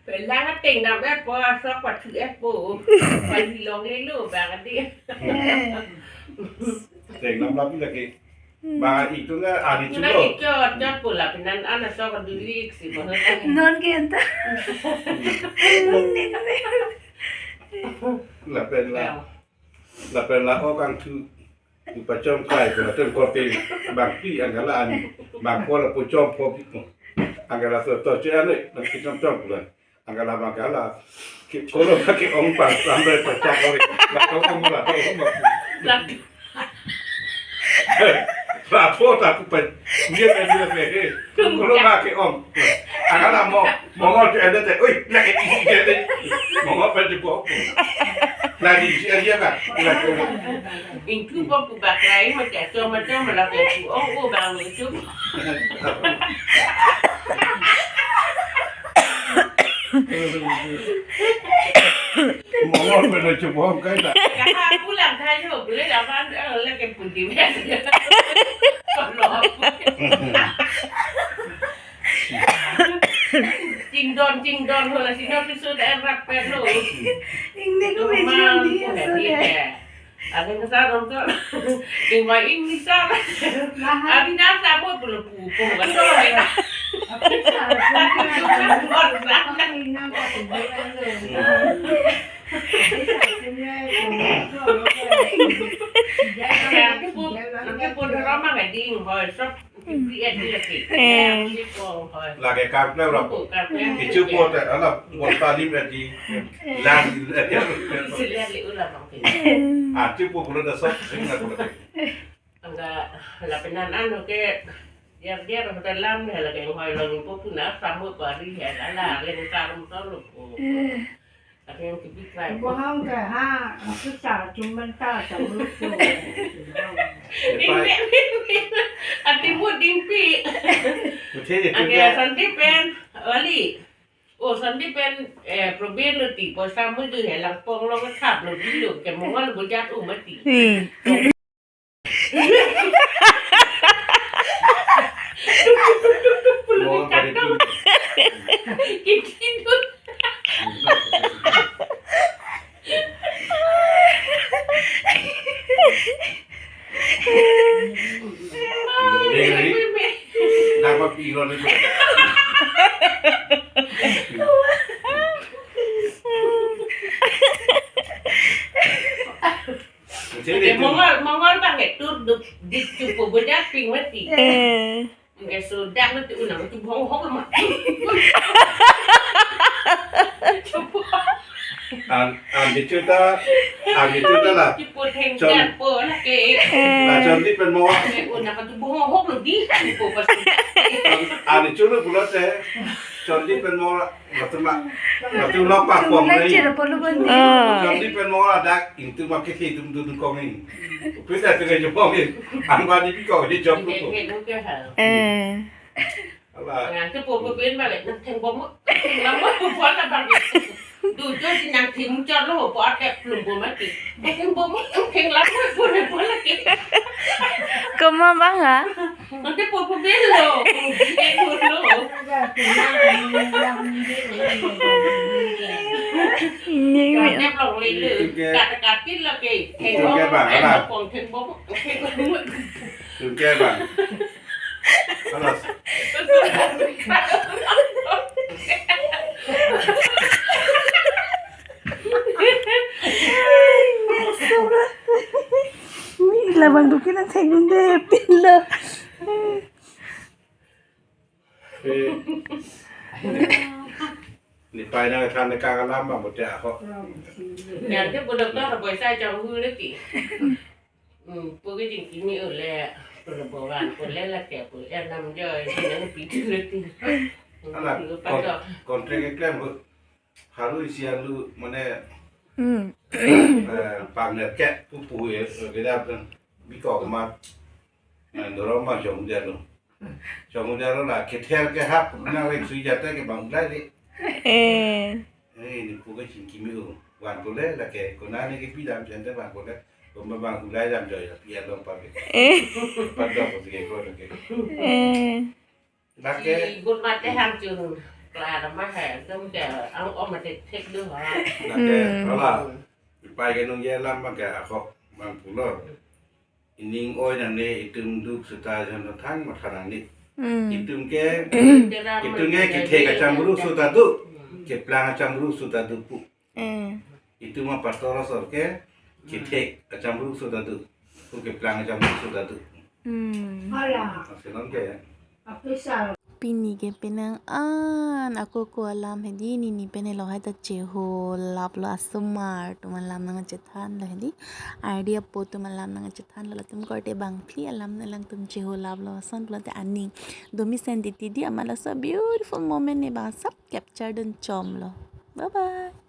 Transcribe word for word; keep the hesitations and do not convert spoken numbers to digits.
Pelang ateng nam-etpo, asok pathu-etpo. Pali longlelo bang adi. Teng nam lapu lagi. Ba itum na adi. Kuna chulo. Ichot chot pula penan ana sok dulik si bahasa. Non ke anta. Lapen la. Ya. Lapen la okang thu. Pachom kai kuna tem korte bangpi anke la an bangpo lapu chompo pi. Anke laso to che ane nang kichom chom pula. Anke la bangke la ke kolo ke ong pang sampai pachak ori. La to ong la to ong. Lapu ta ku pen. Dia pen dia pen. Kolo ke ong. Anke la mo Mongol tu ada te, oi, lagi isi dia te. Mongol pen jebok. Lagi isi dia kan. Ingku bok ku bak rai ma ke chom ma chom la ke ku ong o bang lu chup. Mongol pen jebok kai ta. Kaha pulang kayo beli lawan eh lagi pun di. Kalau Chingdon, chingdon, hola sino piso da rapet lo. Ingni ko meji di aso de. Ada nasa dong to. Ingma ingni sa. Ada nasa mo pulo pupo. Kan to le. Ada pupo. Ada pupo. Ada pupo. Ada pupo. Eh. Lake karple rap. Kichu po te ala bol talim ya di lang. Ah, chu po pura da sok sing na pura. Angga lapenan anu ke dia dia dalam ne lake hoi long po puna samu pari ya ala leng karum tolo po. Ada yang kebit lain. Bohong ke ha, itu cara cuman ta sama tu. Ati mo dingpi. Oke, Angke ya. Santi pen, wali. Oh, Santi pen, eh, problem lo ti, poisa mo ju helang pong lo ke thap lo bilo, ke Mongol bujat umati. Hmm. Mongol pada itu. Kikidu. Napa piron itu? Jadi Oke, itu. Mongol, Mongol bang ke tur duk di cupu bejaping mati. Eh. Oke, sudah mati unang tu bohong hok mati. Cupu. An, an dichuta, an dichuta la. Cupu henggan po lake. Eh. La Chonti pen mo. Oke, unang tu bohong hok lo di cupu pas. An, an dichuta pulote. Chonti pen mo. Latum la, latum la pakpong nai. Chonti polo bandi. Ah. Chonti pen mo la dak ingtu ma ke ke dum dum kong in. Pun dak tengah jepong in. Angwa di pi kong di jom tu. Eh. Ala. Nang tu popo pen balik nang theng bom. Nang mo popo na balik. Du jo di nang theng chot lo po ake plum bom ake. Theng bom theng lam mo po ne po lagi. Koma bang ha? Nanti popo belo. Belo. Ini mi. Nanti plong lele. Kata katil lagi. Theng bom. Theng bom. Theng bom. Theng bom. Alas. Labang dukin ang theng de pilo. Eh. Ni pai na than ka alam ba mo te ako. Yan te bodak ta boy sa jang hu le ti. Hmm, pu ke jingkimi ule, pu le bowan, pu le lake, pu le nam joy, pu le pitu le ti. Ala, Hmm, kon-, patok. Kontrek keklem pu. Haru isi alu, mane, Hmm. eh, pangner ke, pu pu ye, eh, beda pen, bikok mat, eh, dorong ma jong dia lo. Jong dia lo la, kether ke hap, nang rek sui jata ke bang lai de. Eh. Eh, ni pu ke jingkimi u. Wan pu le lake, kona ni ke pidam jente wan pu le. Ko ma bang ulai dam joy, pi along pa ke. Eh. Padok ko sige ko ke. Eh. Lake. Si good mate ham chun. Klar ma he, dum ke, ang om atik thik du ha. Nake, Hmm. Lala, ipai ke nung ye lam ma ke akok mang pulo. Ining oi nang ne itum duk suta jon thang matha nang ni. Hmm. Itum ke, Kira itum ke ma kithek kacham bru suta du. Hmm. Keplang kacham bru suta du pu. Eh. Itum ma pastor asor ke kithek kacham bru suta du. Pu keplang kacham bru suta du. Hmm. Hala. Asinam ke. Apisal. Pini ke penang an ako ko alam hedi, nini pene lo hai ta cheho laplo, asomar atum alam nangchethanlo hedi. Ardi apo atum alam nangchethanlo, latum korte bangphli alam nangtum cheho laplo, ason pulote aning domi sentiti di amat laso beautiful moment ne bang asap capture dun chomlo. Bye bye.